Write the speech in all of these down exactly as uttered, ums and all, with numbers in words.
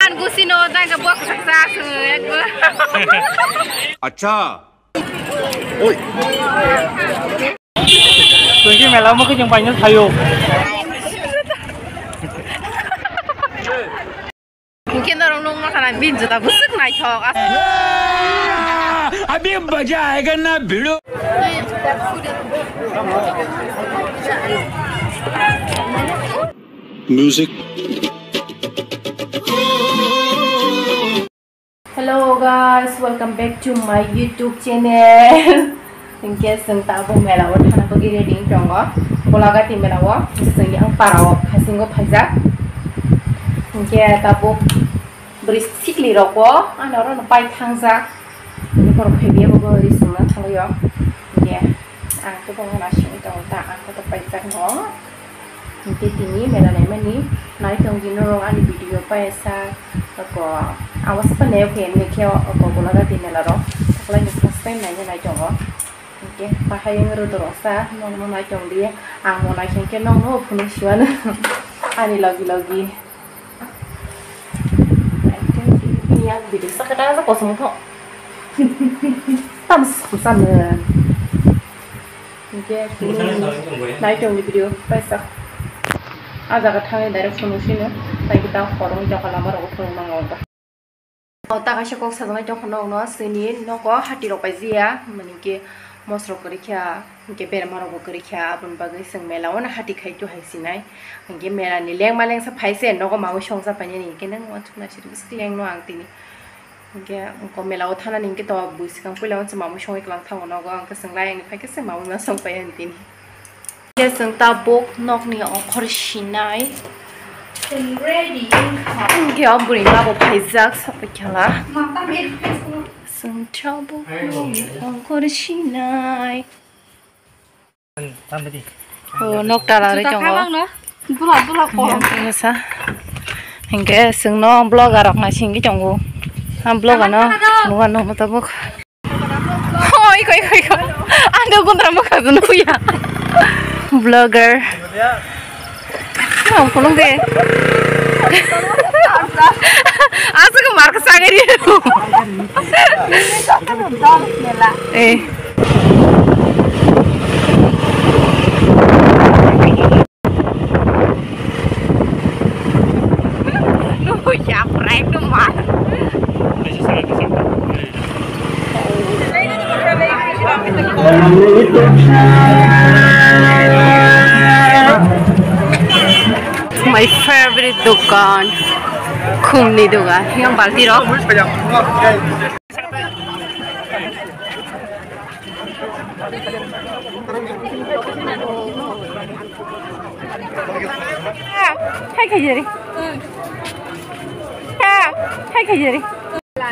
Ang gusino jang ka buak sak sak ekbo. Acha. Oi. Twenty mela mo khe jeng paino thayo. Hingke norok nukma khana bini juta bwswk naithok. Abhi maza aayega na bhidu. Music. Hello guys, welcome back to my YouTube channel. Hingke chwng tabuk mela o thana bagwi ready wng tongo. Golagati mela o chwng yang para o Khasingo phaijak. Hingke tabuk bwrwi sikli rok bo ano oro no pai thangjak. Borok phaibiya bo bwrwi chwngno thangwi o. Hingke ang khe bo wngna simi tongo ta, ang khe to paijak no. Hingke tini mela naimani nai tongdi norok ani video paisa oko awas pa nayo khe nini khe oko Golagati mela rok okolai ni first time naina nai tongo. Hingke bahai wng rw dorok sa nono nai tongdi ang bo nai khe nono phunuk siwano ani logi logi. Yang video sakata sa kosong tho. Tam sam sam. Hingke tini nai tongdi video paisa. A jaga thangwi direct phunuk sino. Tai kita khorong jaga lama rok phunuk nango. O ta kaisa kok sajaknai tongkha nokno sini nogo hati rok pai jia. Mani ke mosrok kwrwi kha, hingke berma rok bo kwrwi kha. Aboni bagwi chwng mela o no hati khai tu hai sinai. Hingke mela ni lengma lengsa phai se nogo mamwi songsa painani. Hingke nang uansuk nai siri bwswk lengno ang tini. Hingke oko mela o thanani hingke to bui swkang puila uansuk mamwi songwi kwlang thango nogo. Ang kwchwng lai ani phai khe se mamwi ma song pai ani tini. Hingke chwng tabuk nokni okhor sinai. Hingke o bwrwi ma bo phaijak sapai khala. Chwng tabuk nokni okhor sinai. O nok tala rwi tongo. Hingke chwngno vlogger rok naisingwi tongo. A vlogger no nukha nukma tabuk. Oi, koi, koi, koi. Ang do gundra mokha gunu ya. Vlogger. Ang kulung de. Asuk mark sagari. Eh. Nuya prank no ma. My favorite dukan, khumni dukan. Yang balti rok. Hai khaijari. Hai khaijari.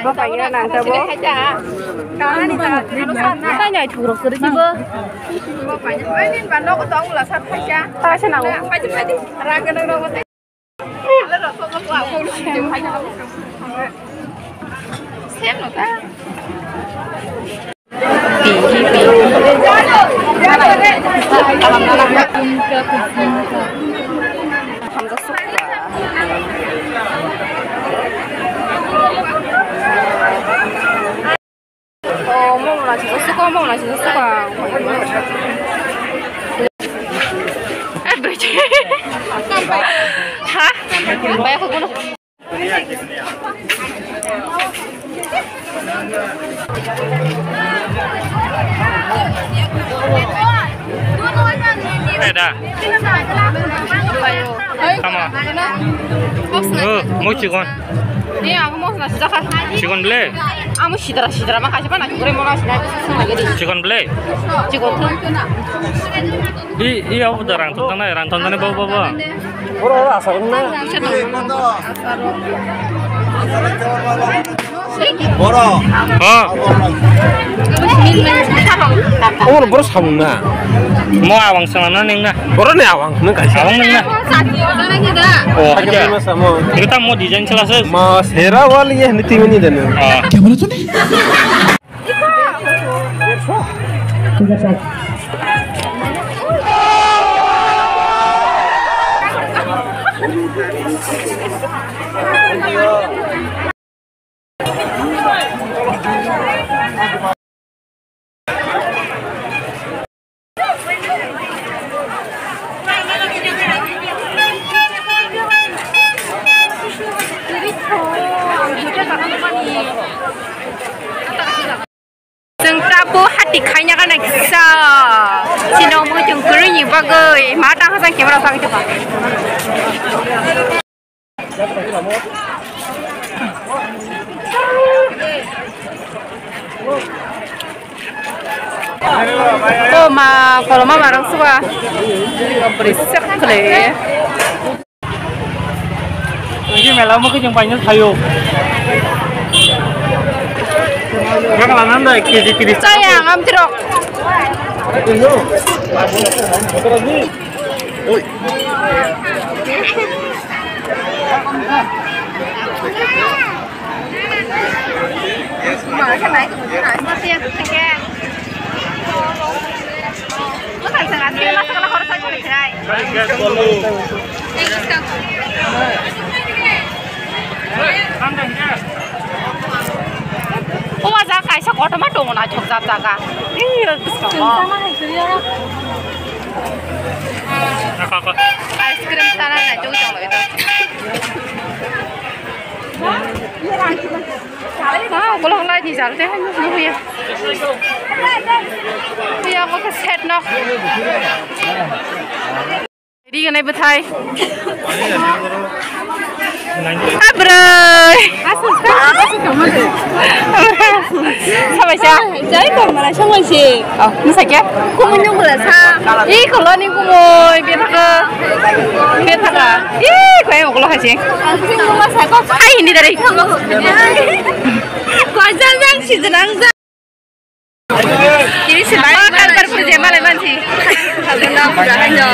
Bo paina nang tabo. Tanya thurok sori bo. Bo paina. Ai nin ba nogo tong la sat khaija. Ta se nago. Rang gwnang nogo. Oh, mama nasi suka, mama nasi suka. Eh, bridge. Ha? Bayar aku guna. Eh, dah. Sama. Oh, mau cikon. Ni aku mau nasi jaga. Cikon beli. Amo sidra sidra ma kaisa bana kure mona sidra sung lagi di. Chikon bele. Chikon thung. I i abo da rang thung tanai rang thung tanai bo bo bo. Oro oro asa rung na. Boro. Ha. Oro boro samung na. Mo awang sana na ning na. Boro ni awang nung kaisa. Awang ning na. Oh, aja. Kita mo design sela se. Ma sera wali ye ni timini dana. Ah. Chwng tabuk hati khaina gana kisa. Chini omo chwng kwrwini bagwi ma tang hasang camera tangwi tongkha. O ma koloma barang suba. Bwrwi sak kwlwi. Ini mela mo kejeng paino sayo. Yang lanan da K G tiris. Saya ngam trok. Oi. Uma ja kaisa kotorma tongo na chokjak jaga. Ih, bwskango. Ice cream chana nai tong tong lai do. Ah, ukolog lai ni jal te hai nukya. Iya, omo khe set no. Ri ganai bwthai. Abroi. Sabaisa. Jai tong mala songoi se. Oh, nisa kya? Kumui nung bela sa. Ih, koloni kumui, bia thaka. Bia thaka. Ih, kaya ukolog hai se. Ang sing nung sa ko. Ai, hindi dari. Ko jang jang si jenang jang. Ini si baik kan berpujai malai mansi. Aku nak udah aja.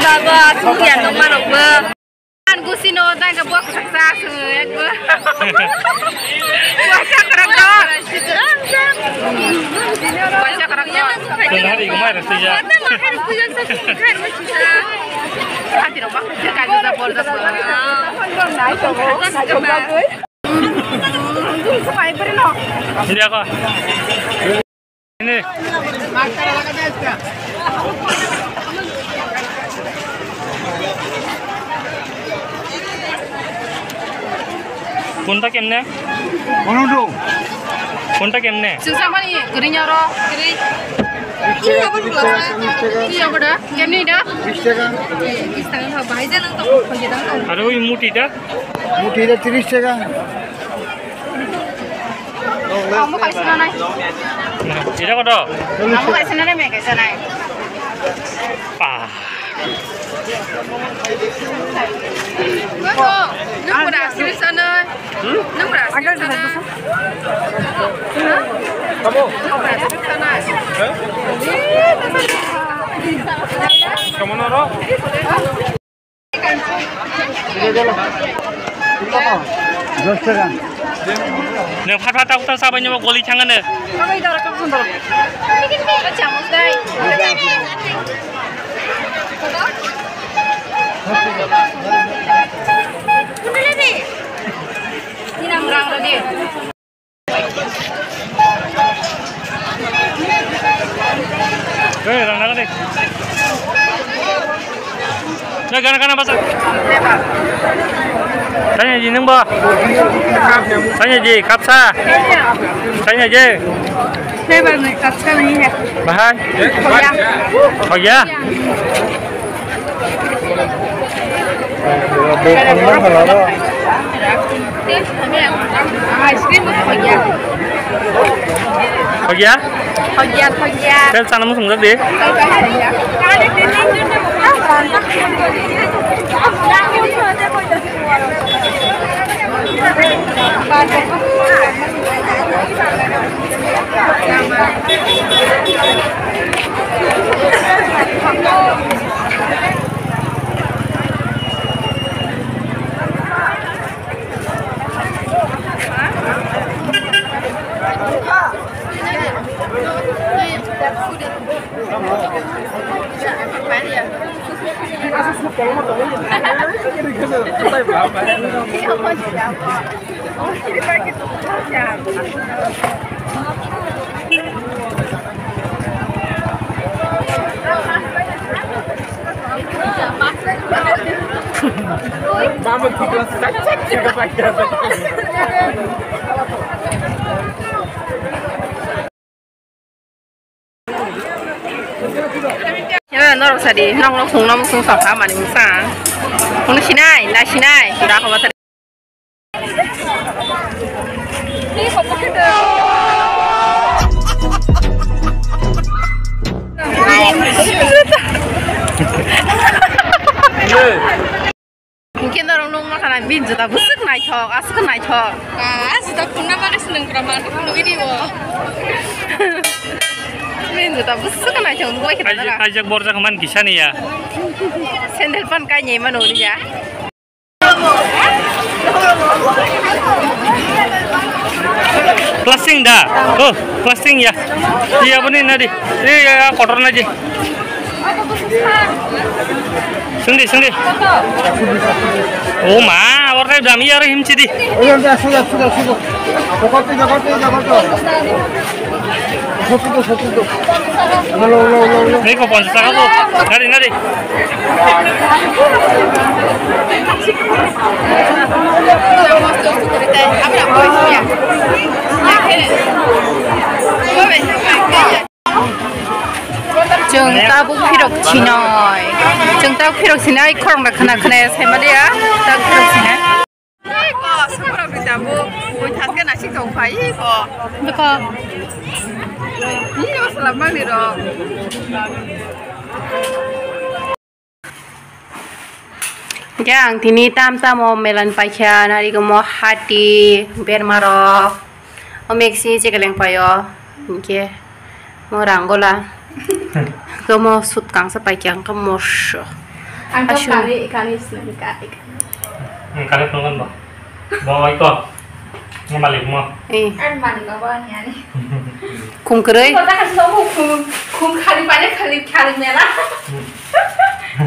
Baba, aku yang nomor apa? An gusino dang ka buak sak sak su ek. Buak sak rak do. Buak sak rak do. Kendari kumai rasa ya. Hati ro bak ka juda bol da. Hindi ako. Ini. Kunta kemne? Kono do. Kunta kemne? Susamani, gurinyoro, guri. Iya, bodo. Kemne da? Bish taka. Bish taka, bhai jan, ang to khoi jeta. Aro oi muti da? Muti da tiris taka. Omo kaisa nanai. Ira koto? Omo kaisa nanai, me kaisa nai. Ah. Nung pura asli sana. Hmm? Nung pura asli sana. Hah? Nung pura asli sana. Kamu noro? Dos taka. Nwng phat phat tabuk ta sabai nw goli thangano. Hei, rang naga de. Hei, gana, gana, basa. Tanya ji, nung ba? Tanya ji, kapsa. Tanya ji. Flavor nahi, kapsa nahi hai. Bahai? Khoya. Khoya? Ice cream khoya. Khoya? Khoya, khoya. Tel sana musung jadi. Norok sadi, norok no khungno muchung sokha mani mungsa. Khungno sinai, na sinai, da khobo thari. Hingke norok nukma khana bini juta bwswk naithok, aswk naithok. Ah, juta khunna bagwi se nwngra mangtwi khunugwi dibo. Bini juta bwswk naithok, nukbai khna Kaijak, nara. Kaijak borjak man kisani ya. Sandal pan kainwi mano ya. Plastic da? Oh, plastic ya. Iya, boni nadi. Iya, kotor naji. Sungdi, sungdi. Oh ma, awar dami yar himchi di. Eko ponchas taka to. Nari, nari. Chwng tabuk phirok sinai. Chwng tabuk phirok sinai, khoroknwi khwna khwna sai maliya. Tabuk phirok sinai. Ko, suprok ni tabuk. Bui thaske nasik tong phai ko. Beko. Ni o salam bang ni ro. Hingke ang tini tam tamo melan paikha, narikomo hati, bermarok, o meksi chekeleng paio, hingke mo ranggola, hingke mo sut kangsa paikha, hingke moso. Ang to asu. Kari, kari sini, kari. Hmm, kari phunukgwno bo. Bo oi ko. Ni malik mo. Eh. Ang malik mo bo ani ani. Khum kwrwi. Ko ta kasi mo khum, khum khali pare khali khali mera.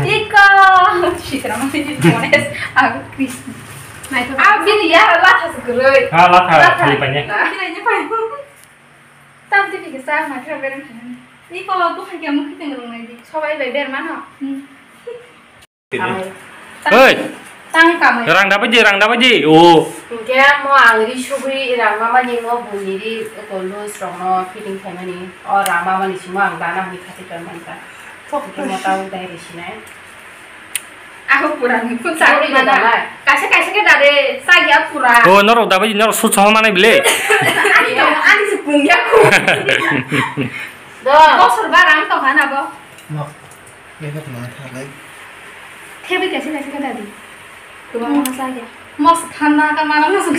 Iko. Sitra mati di mones. Aku Krishna. Nai to. Ah, bini ya la thas kwrwi. Ah, la thas, la thas. Khali pare. Khali pare. Tam tini kisa ma kira bereng khani. Iko bukhai kya mukhi tengrong nai di. Sobai bai ber mano. Hmm. Oi. Tang kamai. Rang dabaji, rang dabaji. O. Hingke mo ang ri sugri rang mamani mo buni ri ko lus rong no fitting khaimani. O rang mamani simo ang dana hini khati kar manta. Hingke mo tau dai ri sinai. Ako pura ni pun sa mana. Kaisa kaisa ke dade sa ya pura. O norok dabaji norok su chong manai bile. Ani se pung ya ku. Do. Bosor barang to hana bo. Nok. Bebak ma thalai. Thebe kaisa kaisa khe dadi. Kwbangma sa ya. Mos thanda ka mara mos.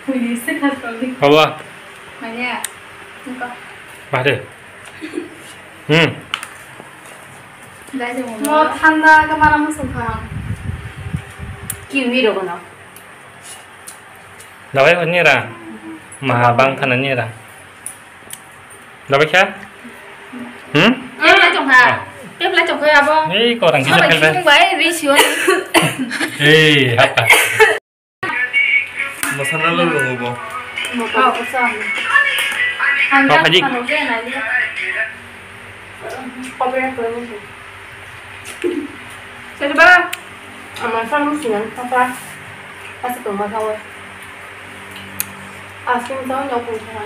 Pui se khas kali. Baba. Manya. Niko. Bade. Hmm. Mo thanda ka mara mos kha. Kiwi rogo no. Dabai hwnwi ra. Maha bang thana ni ra. Dabai kha? Hmm? Tepla chong kha. Ah. Tepla chong kha abo. Ei, korang kisa Sabai phelpe. Sung bai, ri siyo. Ei, hapa. Masala lo lo bo. Mo ko ko sa. Kau kaji. Anu je na ni. Kopi yang kurang. Saya coba. Ama sa mo sinan papa. Pasi ko ma kawa. Asking sa no ko sa.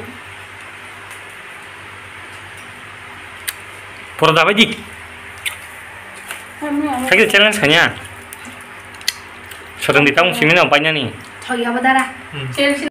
Pura dabai di. Kami ang. Sakit challenge kanya. Sering ditang sini nampak ni. Thoya badara. Hmm. Challenge.